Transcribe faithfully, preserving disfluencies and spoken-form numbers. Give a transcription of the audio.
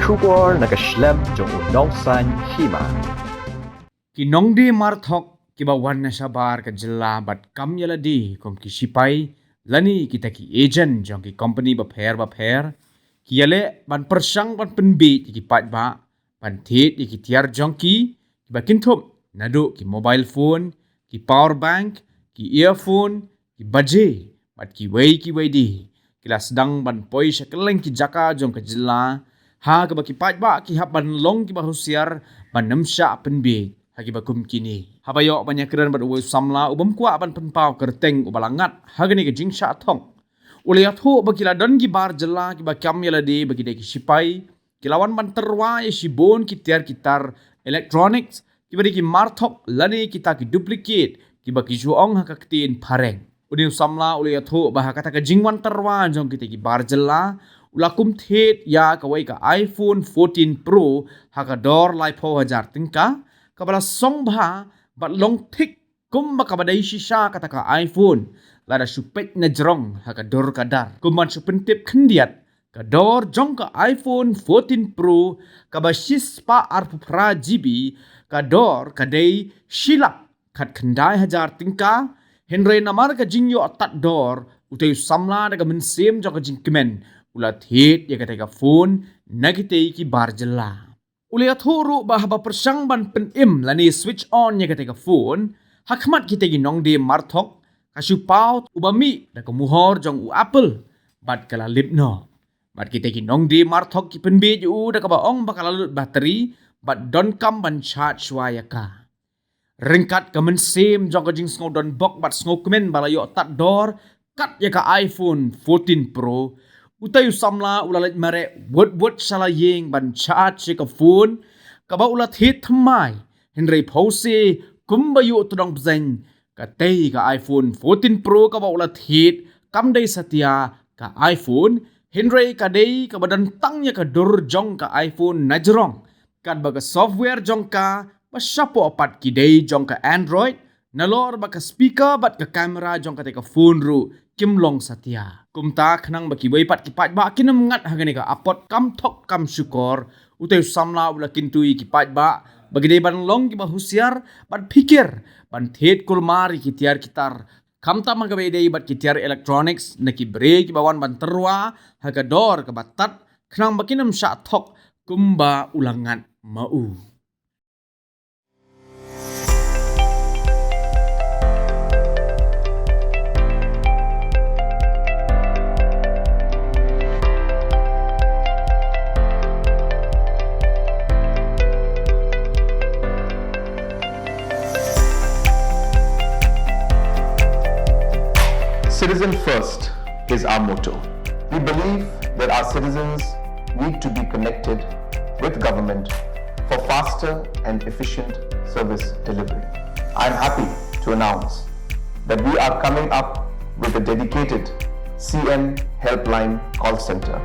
Shukor na ka shlem jong u nongsan hima. Ki nongdie marthok kiba wan na shabar ka jylla bad kam ïa lade kum ki shipai lane kita ki agent jong ki company bapher bapher, ki ïaleh ban pyrshang ban pynbiej ïa ki paidbah ban thied ïa ki tiar jong ki, kiba kynthup naduh ki mobile phone, ki power bank, ki earphone, ki baje, bad kiwei kiwei de. Ki la sdang ban poi sha kylleng ki jaka jong ka jylla, ha kaba ki paidbah ki hap ban long kiba husiar ban ym shah pynbiej ha kiba kum kine. Haba ïoh ban ïakren bad uwei u samla u bym kwah ban pynpaw kyrteng uba la ngat ha kane ka jingshah thok, u la ïathuh ba ki la don ki bar jylla kiba kam ïa lade ba ki dei ki shipai, ki la wan ban tyrwa ïa shibun ki tiar ki tar electronics kiba dei ki marthok lane kita ki duplicate kiba ki ju ong ha ka ktien phareng. Une u samla u la ïathuh ba ha kata ka jingwan tyrwa jong kita ki bar jylla, u la kum thied ïa kawei ka iPhone fourteen Pro ha ka dor laiphew hajar tyngka, kaba la song bha bad long thik kumba kaba dei shisha kata ka iPhone, lada shu peit na jrong ha ka dur ka dar. Kum ban shu pyntip khyndiat, ka dor jong ka iPhone fourteen Pro kaba shispah arphew phra GB, ka dor ka dei shi lak khatkhyndai hajar tyngka, hynrei namar ka jingïoh tad dor, utei u samla da ka mynsiem jong ka jingkmen u la thied ïa katei ka phone na kitei ki bar jylla. U la ïathuh ruh ba haba pyrshang ban pynim lane switch on ïa katei ka phone ha khmat kitei ki nongdie marthok, ka shu paw uba mih da ka muhor jong u Apple bad ka la lip noh. Bad kitei ki nongdie marthok ki pynbiej ïa u da kaba ong ba ka la lut battery bad donkam ban charge shuwa ïa ka. Ryngkat ka mynsiem jong ka jingsngew donbok bad sngewkmen ba la ïoh tad dor kat ïa ka iPhone fourteen Pro, utei u samla u la leit mareh wut wut sha la ïing ban charge ïa ka phone kaba u la thied thymmai, hynrei phewse kumba ïohtdong bzeng, katei ka iPhone fourteen Pro kaba u la thied kam dei satia ka iPhone, hynrei ka dei kaba don tang ïa ka dur jong ka iPhone na jrong, katba ka software jong ka ba shapoh pat ki dei jong ka Android, nalor ba ka speaker bad ka camera jong katei ka phone ruh kim long satia. Kumta khnang ba kiwei pat ki paidbah kin ym ngat ha kane ka apot kam thok kam shukor, utei u samla u la kyntu ïa ki paidbah ba ki dei ban long kiba husiar bad phikir ban thied kulmar ïa ki tiar ki tar, khamtam ha kaba ïadei bad ki tiar electronics na ki briew kiba wan ban tyrwa ha ka dor kaba tad, khnang ba kin ym shah thok kumba u la ngat ma u. Citizen first is our motto. We believe that our citizens need to be connected with government for faster and efficient service delivery. I'm happy to announce that we are coming up with a dedicated C M Helpline call center.